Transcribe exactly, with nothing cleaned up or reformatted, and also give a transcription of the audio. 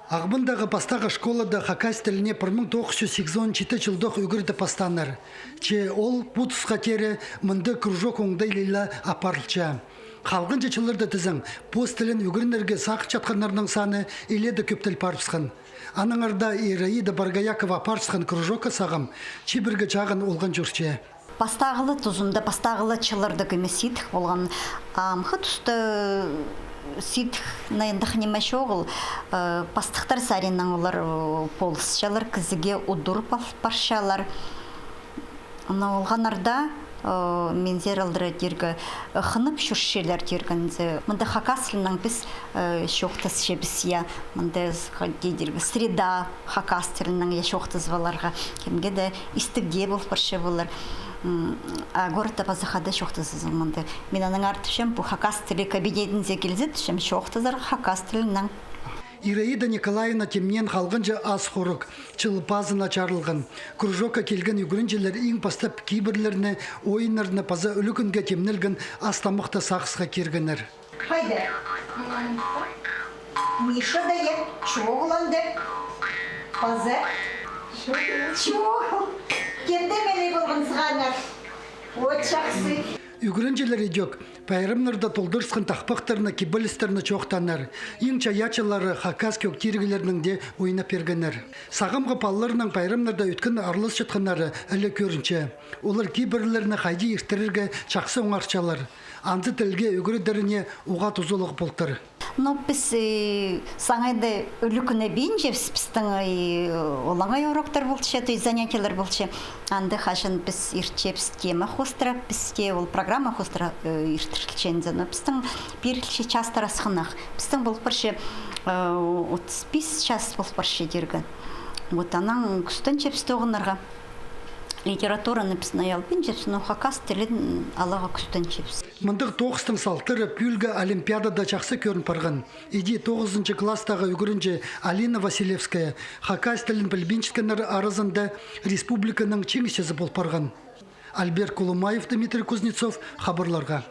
Ағбандағы пастағы школада хакас тіліне пір муң тоғыс чӱс сигізон читі чылдох ӱгредіп пастааннар. Че ол пу тусха теере мында кружок оңдайлығ ла апарылча. Халғанҷы чылларда тізең, пос тілін ӱгренерге сағынчатханнарның саны илееде кӧптел парыбысхан. Аннаңар даа Ираида Боргоякова апарысхан кружокка сағам чибіргі чағын олған чӧрче. Пастағылы тузында, пастағылы чылларда кӧмес сидік полған. Амғы туста сидік найындах ниме чоғыл. Э, пастыхтар саринаң олар, э, полысчалар, кізіге удур пал-, парчалар. Но олғаннарда, э, минзер алдыра тирге, э, хынып чӧрчелер тиргензе. Мында хакас тілінең піс, э, чоохтасчабыс, я. Мында с-, хайди тирге, среда хакас тілінең, я, чоохтазып аларға. Кемге дее истіг дее пол парча полар. М, а городта паза хада чоохтазазың мында. Мин аннаңар тіпчем, пу хакас тілі кабинетінзер килзе, тіпчем, чоохтазарға хакас тілінең. Ираида Николаевна тимнеен халғанҷы ас хорығ чыл пазына чарылған. Кружокка килген ӱгренҷілер иң пастап кибірлерні, ойыннарны паза ӱлӱкӱнге тимнелген ас-тамахты сағысха киргеннер. Хайда? М, Миша даа, я, чоғыл анда. Паза? Чоғыл. Кемде мелей полған сығаннар? От чахсы. Ӱгренҷілер идӧк пайрамнарда толдырысхан тахпахтарны, кибелістерні чоохтааннар. Иң чайаачылары хакас кӧг тиріглернең дее ойнап пиргеннер. Сағамғы палаларның пайрамнарда ӧткін араласчатханнары іле кӧрінче. Олар кибірлерні хайди иртірерге чахсы оңарчалар. Анзы тілге ӱгредеріне уғаа тузалығ полтыр. Но піс, э, саңай даа ӱлӱкӱн ибинчебіс, пістің, э, олаңай уроктар полча, то есть занятиелер полча. Анда хаҷан піс иртчебіс тема хоостыра, пісте ол программа хоостыра, э, иртірілче. Но пістің пирілче частар асхынах. Пістің пол парча, э, отыс пис час пол парча тирге. Вот анаң кӱстенчебіс тоғынарға. Литератураны піс ноялбинчебіс, но хакас тілін аларға кӱстенчебіс. Мындағ тоғыстың салтары пӱӱлгі олимпиадада чахсы кӧрін парған. Іди тоғызынҷы класстағы ӱгренҷі Алина Василевская хакас тілін пілбинчеткеннер аразында республиканың чиңісчізі пол парған. Альберт Кулумаев, Дмитрий Кузнецов, хабарларға.